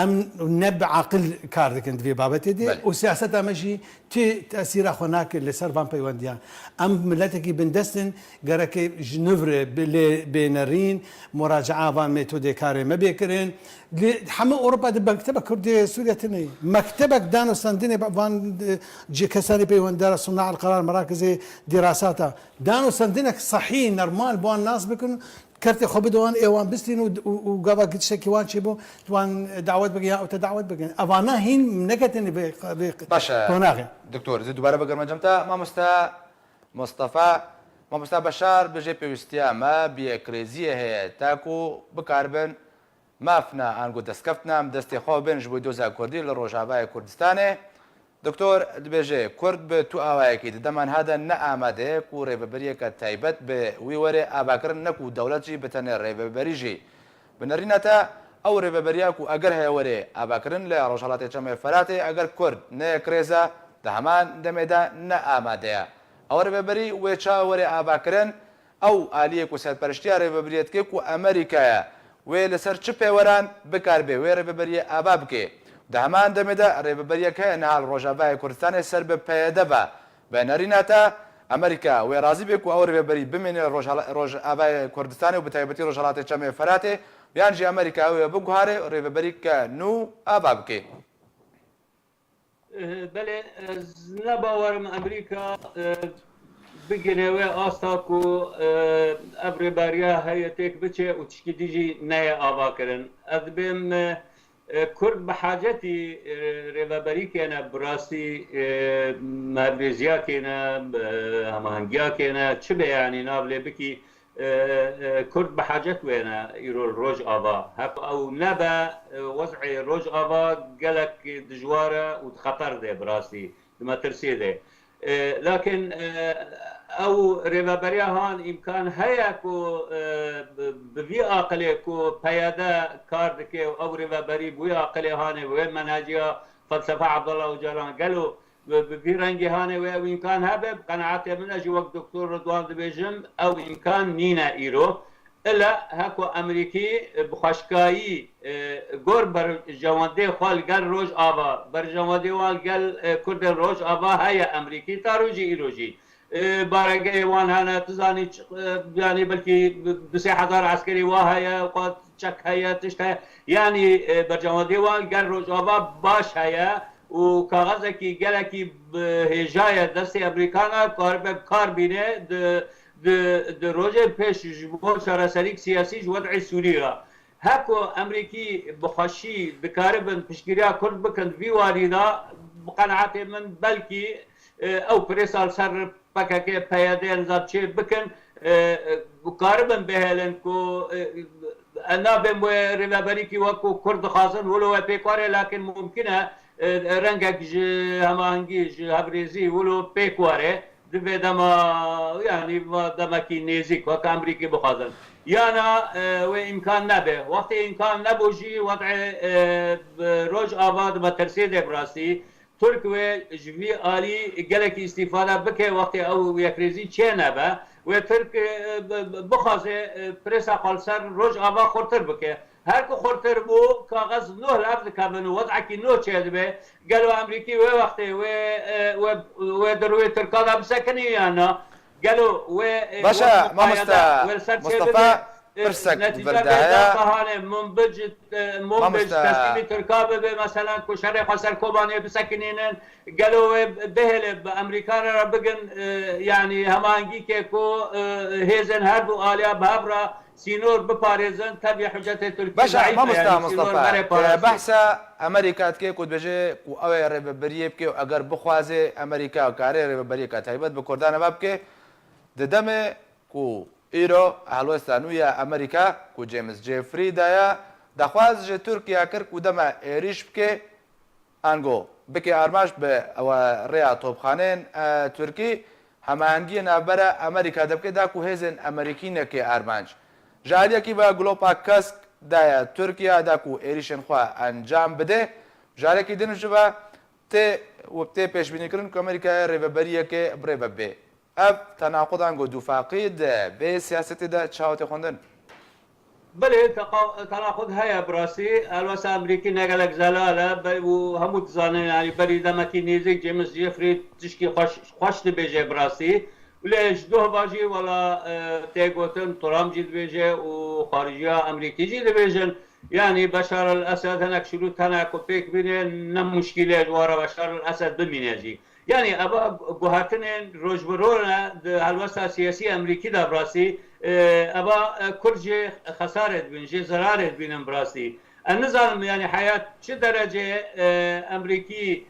Em ne bi aqil kar dikin di vê babetê de Belê. û siyaseta me jî ti tesîra xwe nake li ser van peywendiyan. Em miletekî bindest in, gereke ji nû re bi lê bê nerîn, muracaa van metodê karê me bê kirin. Li hemû Ewropa de mekteba Kurdê Sûriye tune ye. Mektebek danûstandinê van, e, ci-, kesanê peywendara Sunna el Qerar Merakizê Dirasata. Danûstandinek sehî, normal, bi wan nas bikin, kertê xwe bide wan, ê wan bistîn û, û, û gava tiştekî wan çêbû, wan dawet bikin ya ew te dawet bikin. Evana hîn neketine vê, vê Baş e, qonaxê. Doktor, ez ê dubare bigerime cem te. Mamoste Mustafa, Mamoste Beşar, bi jê pêwîstiya me bi yekkrêziyê heye, ta ku bikaribin mafna ango destkeftina em destê xwe bên ji bo doza Kurdî li Rojavayê Kurdistanê. Doktor dibêje, Kurd bi tu awayekî di dema niha de ne amade ye ku rêveberiyeke taybet bi wî were avakirin, ne ku dewlet jî bi tenê rêveberî jî. Bi nerîna te, ew rêveberiya ku eger heye were avakirin li Rojhelatê Çemê Feratê, eger Kurd ne yekrêz e, di heman demê de ne amade ye. Ew rêveberî wê çawa were avakirin? Ew aliyê ku serperiştiya rêveberiyê dike ku Amerîka ye, wê li ser çi pêweran bikaribe wê rêveberiyê ava bike? Di heman demê de rêveberiyek heye niha li Rojavayê Kurdistanê ser bi P Y D ve. Bi nerîna te, Amerîka wê razî be ku ew rêveberî bimîne Rojhala-, Rojavayê Kurdistanê û bi taybetî Rojhelatê Çemê Feratê, yan jî Amerîka ew ê biguhare rêveberîke nû ava bike? Eh, belê, ez ne bawerim Amerîka, eh, bigire wê asta ku, eh, ev rêberiya heye têk biçe û tişkî dî jî neye avakirin. Ez dibêm, eh, eh, Kurd bi hacetî, eh, rêveberîkê ne, bi rastî, eh, hevriziyakê ne, bi hemahengiya kê ne, çi be yanî nav lê bikî, e, e, Kurd bi hacet wêne îro li Rojava. Hek ew nebe, e, wez'ê Rojava gelek dijwar e û di xeter de bi rastî, di metirsiyê de. E, lakin, e, ew rêveberiya han îmkan heye ku, e, bi, bi vî aqilê ku P Y D kar dike û ew rêveberî bi wî aqilê hanê, bi wê menheciya felsefa Abdullah Ocalan gelo bi, bi vî rengî hanê wê ew îmkan hebe, bi qenaetê min e jî wek Doktor Ridwan dibêjim, ew îmkan nîne îro. Île heko Amerîkî, e, bi xweşkayî, e, gor berjewendê xwe li gel Rojava, berjewendê wan li gel, e, Kurdên Rojava heye Amerîkî ta rojî îro jî. e, baregehê wan hene, tu zanî, ç-, e, yanî belkî du sê hezar eskerî wa heye, xwe çek heye, tişt heye. Yanî, e, berjewendiyê wan gel Rojava baş heye û kaxezekî gelekî bi hêja ye destê Amerîkan e, karibe bi kar bîne di, di, di rojên pêş ji bo çareserîk siyasî ji wed'ê Sûrî re. Heko Amerîkî bi xweşî dikaribin piştgiriya Kurd bikin vî warî de, bi qenaetê min belkî, e, ew prêsa li ser P K K, P Y D, nizam çê bikin, e, e, dikaribin bihêlin ku, e, e, nabên wê rêveberîkî wek ku Kurd dixwazin, wilo we pêk were, lakin mumkin e, e, rengek ji hemahengî, ji hevrêzî wilo pêk were. Di vê dema, yanî va demekî nêzîk, wek Amerîkî bixwazin. Yana, e, wê îmkan nebe. Wextê îmkan nebû jî, wed'ê, e, bi Rojava di metirsê de bi rastî. Tirk wê ji vî alî gelekî îstîfade bike, wextê ew yekrêzî çê nebe. Wê Tirk, e, bi-, bi-, bixwaze, e, prêsa xwe li ser Rojava xurtir bike. Her ku xurtir bû, kaxez nû li hev dikevin û wed'ekî nû çêdibe. Gelo Amerîkî wê wextê wê, e, wê, wê di rûyê Tirka de bisekinî yan na? Gelo wê, e, Baş e, wek muqayede mamoste wê li ser çê Mustafa, bibe, e, pirsek netice vir de heye. Bêdata hane, Munbic, e, Munbic Mamoste. Teslîmî Tirka bibe, meselan, ku şerê xwe ser Kobanê bisekinînin. Gelo wê bihêle bi Amerîkan re bigin, e, yanî hemahengîkê ku, e, hêzên her du aliya bi hev re sînor biparêzin, tevî hicetê Tirkî Baş e, zeîf e, mamoste yanî sînor Mustafa, were tu parastin. Behsa Amerîka dike ku dibêje ku ew ê rêveberiyê bike û eger bixwaze Amerîka kare rêveberiyeke taybet bi Kurdan ve bike, di demê ku îro helwesta nû ya Amerîka ku James Jeffrey daye, daxwaz ji Tirkiye kir ku dema êrîş bike, ango bike armanc bi ew rêya topxaneyên, e, Tirkî, hemahengiyê navbera Amerîka de bike, da ku hêzên Amerîkî neke armanc. Ji aliyekî ve Glopa kesk daye Tirkiye da ku êrîşên xwe encam bide. Ji aliyekî din ji ve tê û tê pêşbînîkirin ku Amerîkayê rêveberiyeke birêve bê. Ev tenaqud ango dûfaqî di vê siyasetê de çawa tê xwendin? Belê, teqa-, tenaqud heye bi rastî. Helwesta Amerîkî ne gelek zelal e be-, û hemû dizanin, yanî berî demekî nêzîk James Jeffrey tişkî xweş, xweş dibêje bi rastî. Lê ji doh ve jî wela, e, tê gotin, Trump jî dibêje û xarijiya Amerîkî jî dibêjin. Yanî Beşar el Esed hinek şirût hene ku pêk bîne, ne muşkîl e ji wara Beşar el Esed bimîne jî. Yanî eva guhertinên rojbirone di helwesta siyasî Amerîkî de bi rastî, e, eva, e, Kurd jê xesarê dibînin, jê zerarê dibînin bi rastî. Ez nizanim, yanî heya çi derecê, e, Amerîkî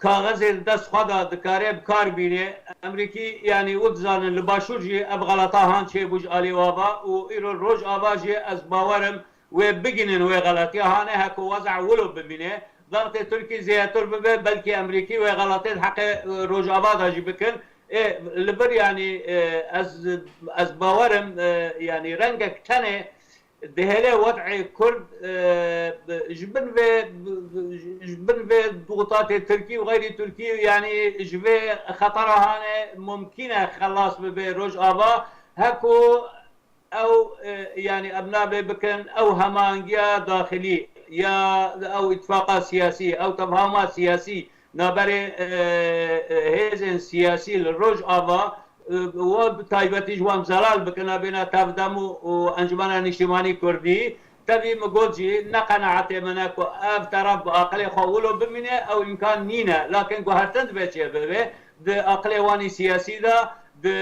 kaxezê di dest xwe de dikare bi kar bîne. Amerîkî, yanî û dizanin li Başûr jî ev xelata han çêbû ji alî wa ve û îro Rojava jî ez bawer im wê bigihînin wê xelatiya hane heko weza wilo bimîne. Daxtê Tirkî zêdetir bibe, belkî Amerîkî wê xelatê di heqê, e, Rojava de jî bikin. Ê, li vir, yanî, e, ez, ez bawer im, e, yanî rengek tenê dihêle wed'ê Kurd, e, ji bin vê, ji bin vê dûxatê Tirkî û xeyrî Tirkî, yanî ji vê xetera hane mumkîn e xelas bibe Rojava. Heko ew, e, yanî em nabê bikin, ew hemangiya daxilî ya ew îtifaqa siyasî, ew tefahuma siyasî naberê, e, e, hêzên siyasî li Rojava, e, wan bi taybetî ji wan zelal bikin, bêne tevdem û, û Encûmena Niştîmanî Kurdî. Tevî min got jî, ne qenaetê min e ku ev teref bi aqilê xwe wilo bimîne, ew îmkan nîne. Lakin guhertin divê çêbibe. Di aqilê wanî siyasî de, di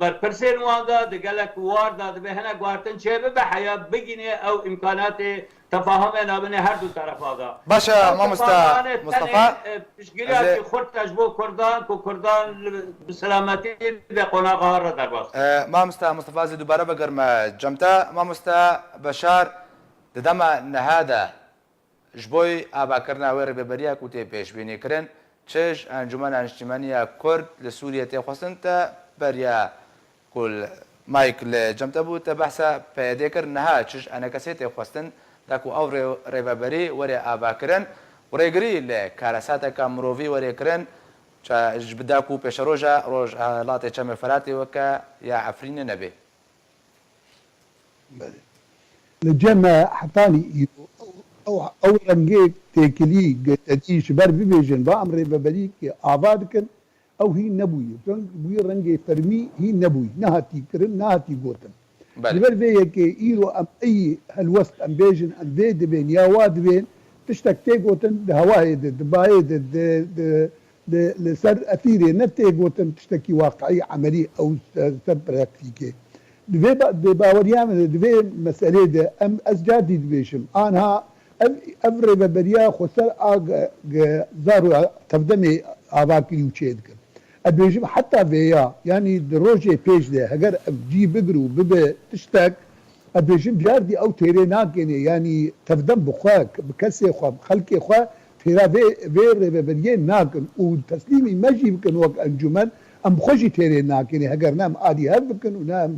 berpirsên wan de, di gelek war de divê hinek guhertin çêbibe, heya bigîne ew îmkanatê tefahumê nabînê her du terefa de. Baş e, ew mamoste tefahumanê Mustafa, tenê, e, piştgiriyekî ez ê xurt e ji bo Kurdan, ku Kurdan li, bi selametî di qonaxa re derbas. E, mamoste Mustafa, ez ê dubare vegerime cem te. Mamoste Beşar, di dema niha de ji bo avakirina wê rêveberiya ku tê pêşbînî kirin, çi ji Encûmena Niştîmanî ya Kurd li Sûriyê tê xwestin, te beriya ku li Mike li cem te bû, te behsa P Y D kir, niha çi ji ENKSê tê xwestin, da ku ew rê-, rêveberî were avakirin û rêgirî li karesateka mirovî were kirin, ça-, ji bi da ku pêşeroja Rojhilatê Çemê Feratê weke ya Efrînê nebe. Belê. Li cem me hetanî îro ew, ew, ew rengê têkilî, tedî ji ber bibêjin, va em rêveberîkê ava dikin, Ew hîn nebûyî. Reng, wî rengê fermî hîn nebûyî. Nehatî kirin, nehatî gotin. Belê. Ji ber vê yekê îro em ey helwest em bêjin, em vê dibên ya wa dibên, tiştek tê gotin di hewayê de, di bayê de, di, di, di, li ser efîrê ne tê gotin tiştekî waqiî, emelî ew ser, ser praktîkê. Di vê ba-, di baweriya min de, di vê meselê de em, ez cardî dibêjim, anha ev, ev rêveberiya xweser a ge-, ge-, zaro tevdemê ava kirî û çê dikin. Ez bêjim heta vêya, yanî di rojê pêş de heger ev cî bigir û bibe tiştek, ez bêjim cardî ew têrê nakenê, yanî tevdem bi xwe, bi kesê xwe, bi xelkê xwe têra vê, vê rêveberiyê nakin û teslîmî me jî bikin wek encûmen, em bi xwe jî têrê nakenê, heger ne em alî hev bikin û ne em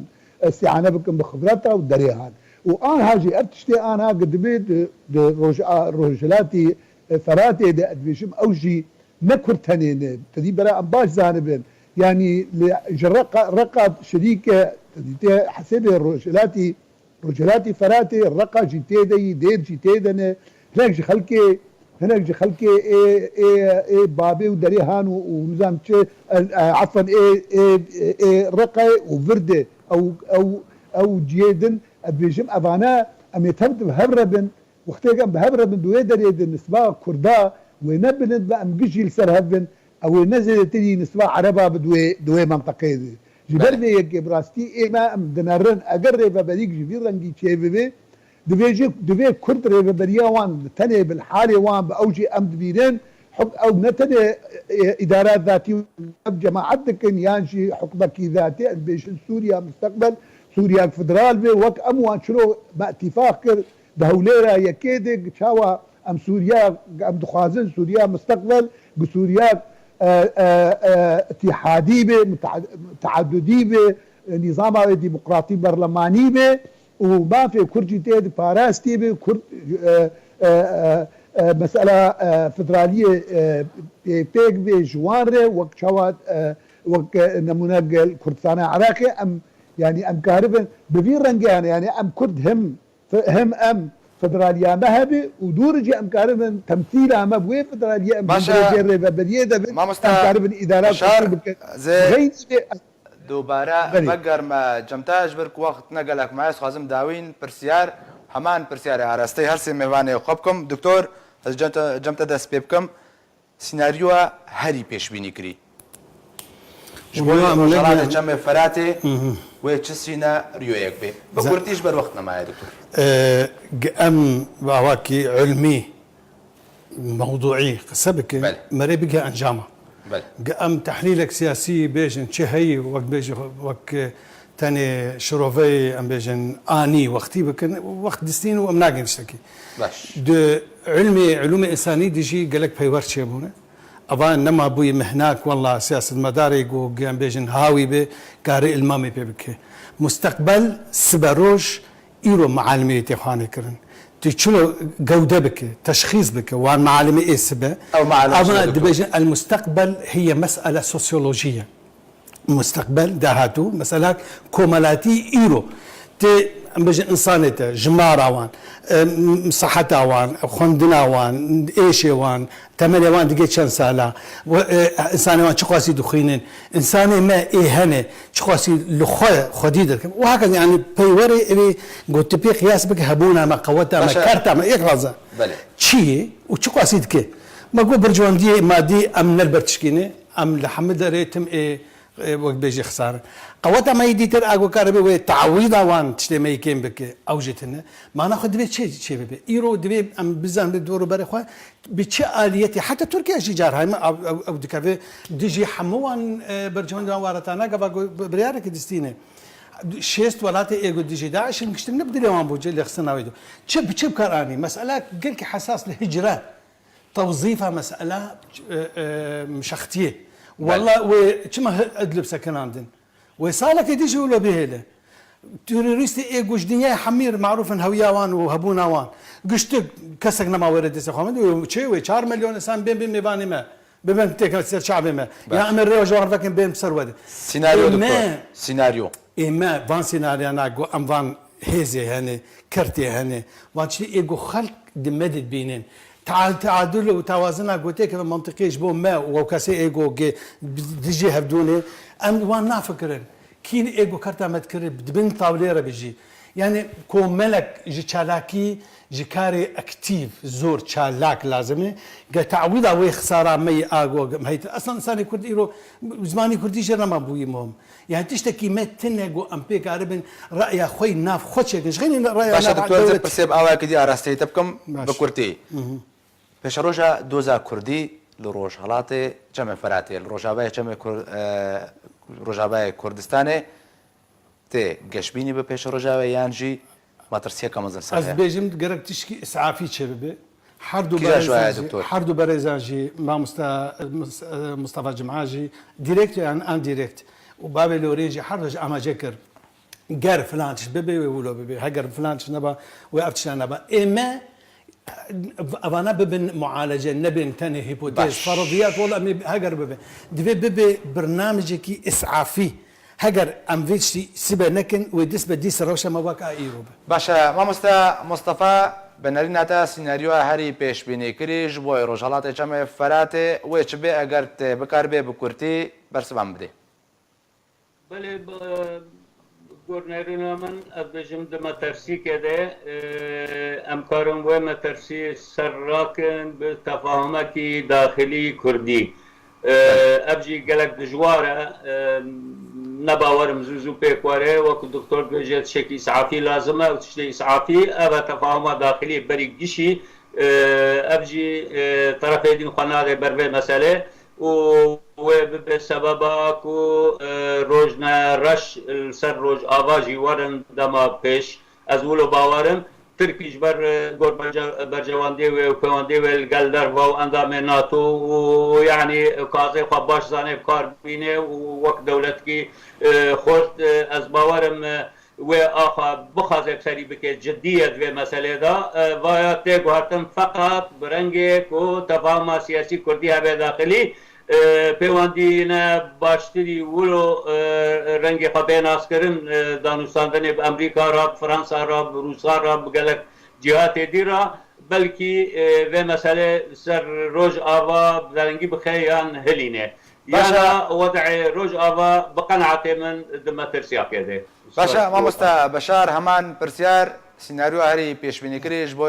îstîane bikin bi xibreta û derêhan. Û anha jî ev tiştê anha ki dibê di, di roj-, a, rojhilatî, e, Feratê de ez dibêjim ew jî ne Kurd tenê ne. Te dî bera em baş zanibin. Yanî li, ji Reqa, Reqa şirîke, te dî tê hesêbê rojhilatî, rojhilatî Feratê, Reqa jî tê de yî, Dêr jî tê de ne. Hinek ji xelkê, hinek ji xelkê ê, ê, ê Babê û Derê Han û, û nizam çi, e, e, efwen ê, ê, ê Reqe û Vir de ew, ew, ew ciyê din, ez dibêjim evane em ê tev di hev re bin. Wextê em bi hev re bin di wê derê de nisba Kurda wê ne bilind be, em giş jî li ser hev bin, ew ê ne zêdetirî nisba Ereba bi di wê, di wê menteqeyê de. Ji ber Belê. vê yekê bi rastî ême em dinerin, eger rêveberîk ji vî rengî çêbibe, divê jî, divê Kurd rêveberiya wan tenê bi halê wan bi ew jî em dibînin, huk-, ew ne tenê, e, îdara zatî ev cemaet dikin, yan jî hukmekî zatî, em bêjin Sûriya musteqbel, Sûriya federal be, wek em wan çiro me îtîfaq kir, Di Hewlêra yekê de çawa em Sûriya, em dixwazin Sûriya misteqbel, bi Sûriya, e, e, e, îtîhadî be, mutea-, teadudî be, e, nîzama wê demokratî berlemanî be û mafê Kurd jî tê de parastî be, Kurd, e, e, e, e, mesela, e, federaliyê, e, pê-, pêk be ji wan re, wek çawa, e, wek, e, nemûne gel Kurdistana Iraqê, em, yanî em karibin bi vî rengê hene, yanî em Kurd him Fe-, hem em federaliya me hebe û dûr jî em karibin temsîla me bi wê federaliyê em Baş e, hindurê rêveberiyê de bin, mamosta em karibin îdara Başar, Kurd bikin. ez ê Xeynî vê dubare Belê. vegerme cem te, ji ber ku wext ne gelek me, ez xwazim dawîn pirsiyar, heman pirsiyarê arasteyî her sê mêvanê xwe bikim. Doktor, ez cem te, cem te dest pê bikim. Sînaryoya herî pêşbînîkirî. Ji bo Wela em Rojhelatê nediyan- Çemê Feratê Hı hı. wê çi sînaryoyek bê? Bi Ze- kurtî ji ber wext nemaye, doktor. Ee, ge em bi awakî ilmî, mewduî qise bikin, Belê. merê bige encama. Belê. Ge em tehlîlek siyasî bêjin, çi heyî, wek bêjin, wek, e, tenê şiroveyê, em bêjin, anî wextî bikin, wext distîn û em nagin tiştekî. Baş. Di ilmê, ilûmê însanî de jî gelek peywer çêbûne. Ava nema bûyî mihnak, wella siyasetmedarê ku, em bêjin, hawî be, kare îlmamê pê bike. Musteqbel sibe roj îro mialimê tê xanê kirin. Tu çilo gewde bike, teşxîs bike, wan mialimê ê sibe. Ew mialim Ama çi ne, doktor? dibêjin, el musteqbel hiye mesele sosyolojî ye. Musteqbel, dahatû, mesela komelatî îro. Tê, em bêjin, însanê te, jimara wan, em, siheta wan, xwendina wan, êşê wan, temelê wan digê çend sala, we, e, însanê wan çiqasî dixwînin, însanê me ê hene, çiqasî li xwe xwedî derkevin. Û heke, yanî peywerê evê got tu pê qiyas bike hebûna me, qeweta me, Başa. kerta me, êk raza. Belê. Çi ye û çiqasî dike? Me got berjewendiyê madî em ne li ber tişkî ne, em li hemî derê tim ê, ê, wek bêjî xisar in. Qeweta me yê dîtir a ku karibe wê teawîda wan tiştê me yê kêm bike, ew jî tune. Mana xwe divê çê, çê bibe. Îro divê em bizanin dor û berê xwe bi çi aliyetê. Heta Tirkiye jî car hay me ew, ew, ew dikeve dijî hemû wan, e, berjewendiyan waretana gava ku bi-, biryareke distîne. Şêst welatê ê ku dijî DAIŞ in giştin ne bi dilê wan bû, lêxistina wê do. Çi, bi çi bi kar anî? Mesela gelkî hesas li hicre. Tewzîfa mesela, e, e, şextiyê. Belê. Wella wê çima hi-, Idlib sekinandin? Wê salekê dî jî wilo bihêle. Terorîstê ê ku ji dinyayê hemî re marûf in hewiya wan û hebûna wan. Giştik kesek nema wêre destê xwe min, wê çê wê çar milyon insan bên, bên mêvanê me. Bibin têkil ser çavê me. Baş. Ya em ê rêya ji wan vekin bên ser we de. Sînaryo, Ê doktor. me, Sînaryo. ê me van sînaryana ku em van hêzê hene, kertê hene, van tiştê ê ku xelk di me de dibînin. Ta-, teadul û tewazina gotê ke mantiqî ji bo me û ew kesê ê go ge-, dijî hevdûnê, em wan nafikirin. Kîn ê go karta me dikir di bin tawlê re bijî. Yani komelek ji çalakî, ji karê aktîf, zor çalak lazim e. Ge teawîda wê xisara me yî a go heyt. Eslan insanê Kurd îro zimanî Kurdî jê nema bûyî muhim. Yani tiştekî me tine go em pê karibin ra'ya xwe yî nav xwe çêkin. Ji xeynî ra'ya Baş e, nav doktor, ez ê dewlet. Pirsê bi awayekî dî arasteyî te bikim, Baş. Bi kurtî. Hı hı. Pêşeroja doza Kurdî li Rojhelatê Çemê Feratê, li Rojavayê Çemê Kur-, e, Rojavayê Kurdistanê tê geşbînî bi pêşeroja wê yan jî metirsiyeke mezin ser Ez heye? Dibêjim gerek tişkî îsafî çêbibe. Her du Kîja ji berêzan waya jî, doktor? Her du berêzan jî, mamosta, e, Mus-, e, Mustafa Cuma jî, direkt yan indirekt û bavê Lorê jî her du jî amaje kir. Ger filan tişt bibe, wê wilo bibe. Heger filan tişt neba, wê ev tişta neba. Ê me, evana bibin mualece, nebin tenê hîpotez, Baş. Ferediyat, wala em ê heger bibe. Divê bibe birnamecekî îsafî. Heger em vê tiştî sibe nekin, wê dest be dîsa rewşa me wek a îro be. Baş e, mamoste Mustafa, bi nerîna te sînaryoya herî pêşbînîkirî ji bo Rojhelatê Çemê Feratê wê çi bê, eger tê bikaribê bi kurtî bersiva min bidê? Belê, bi gor nerîna min, ez bêjim di metersîkê de, e, em karin wê metersî ser rakin bi tefahumekî daxilî kurdî. E, Belê. Ev jî gelek dijwar e, e, ne bawerim zû zû pêk were, wekî doktor dibêje tiştekî îsafî lazim e û tiştê îsafî ev e tefahuma daxilî berî gişî, e, ev jî, e, terefê din xwe nade ber vê meselê. Û wê bibe sebeba ku, e, rojne reş li ser Rojava jî werin dema pêş. Ez wilo bawer im. Tirkî ji ber, e, gor berce-, bercewendê wê û pêwendê wê li gel derva û endamê nato û, yanî, kazê xwe baş zanê bi kar bîne û wek dewletkî, e, xurt, e, ez bawer im, e, wê axa bixwaze bi serî bike, cidî ye di vê meselê de. E, vaya tê guhertin feqat bi rengê ku tefahuma siyasî kurdî hebe daxilî, e, pêwendîne baştirî wilo, e, rengê xwe bê naskirin, e, danûstandinê bi Emrîka re, bi Fransa re, bi Rûsa re, bi gelek cîhatê dî re, belkî, e, vê meselê ser Rojava bi derengî bixe yan hilîne. Baş e. Yana wed'ê Rojava bi qenaetê min di metirsiyakê de. Baş e, Spas. Mamoste Beşar, heman pirsyar, sînaryoya herî pêşbînîkirî ji bo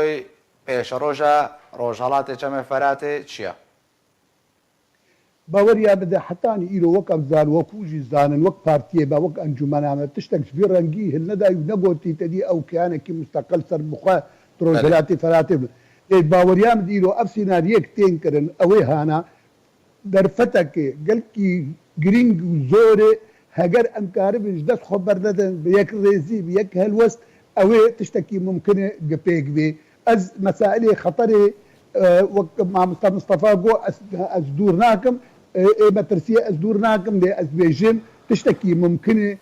pêşeroja Rojhelatê Çemê Feratê çi ye? Baweriya min de hetanî îro wek em zan, wek hûn jî zanin, wek partiyê me, wek encûmena me, tiştek ji vî rengî hilnedayî û negotî te dî ew kiyanekî musteqil ser bi xwe di Belê. Rojhilatê Feratê be. Lê baweriya min de îro ev sînariyek tên kirin, ew ê hana, derfetekê gelkî girîng û zor e, heger em karibin ji dest xwe bernedin, bi yek rêzî, bi yek helwest, ew ê tiştekî mumkin e gi pêk bê. Ez mesailê xeterê, e, wek mamoste Mistefa got, ez, ez dûr nakim, e, ê metirsiyê ez dûr nakim, lê ez dibêjim tiştekî mumkin e,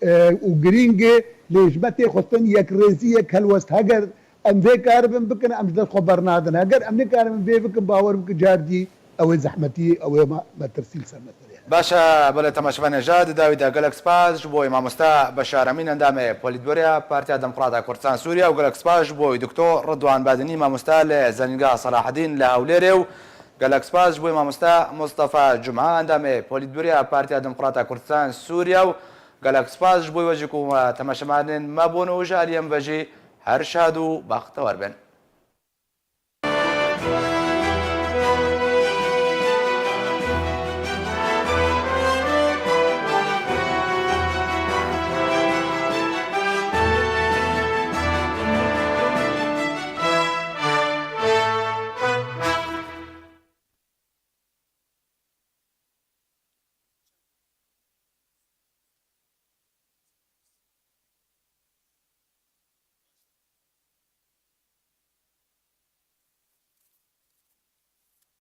e, û girîng e, lê ji me tê xwestin yek rêzî, yek helwest. Heger em vê karibin bikin, em ji dest xwe bernadin. Heger em nikaribin vê bikin, bawer bikin, car dî ew ê zehmetî, ew ê me-, metirsî li ser meselê hene. Baş e, belê temaşevanê jî di dawî de gelek spas ji bo mamoste Beşar Emîn, endamê Polîtbûroya Partiya Demokrata Kurdistan Sûriye û gelek spas ji bo Doktor Ridwan Badinî, mamoste li Zanîngeha Selahedîn li Hewlêrê û gelek spas ji bo mamoste Mustafa Cuma, endamê Polîtbûroya Partiya Demokrata Kurdistan Sûriye û gelek spas ji bo we jî ku temaşevanên me bûn û ji aliyê me ve jî her şad û bextewar bin.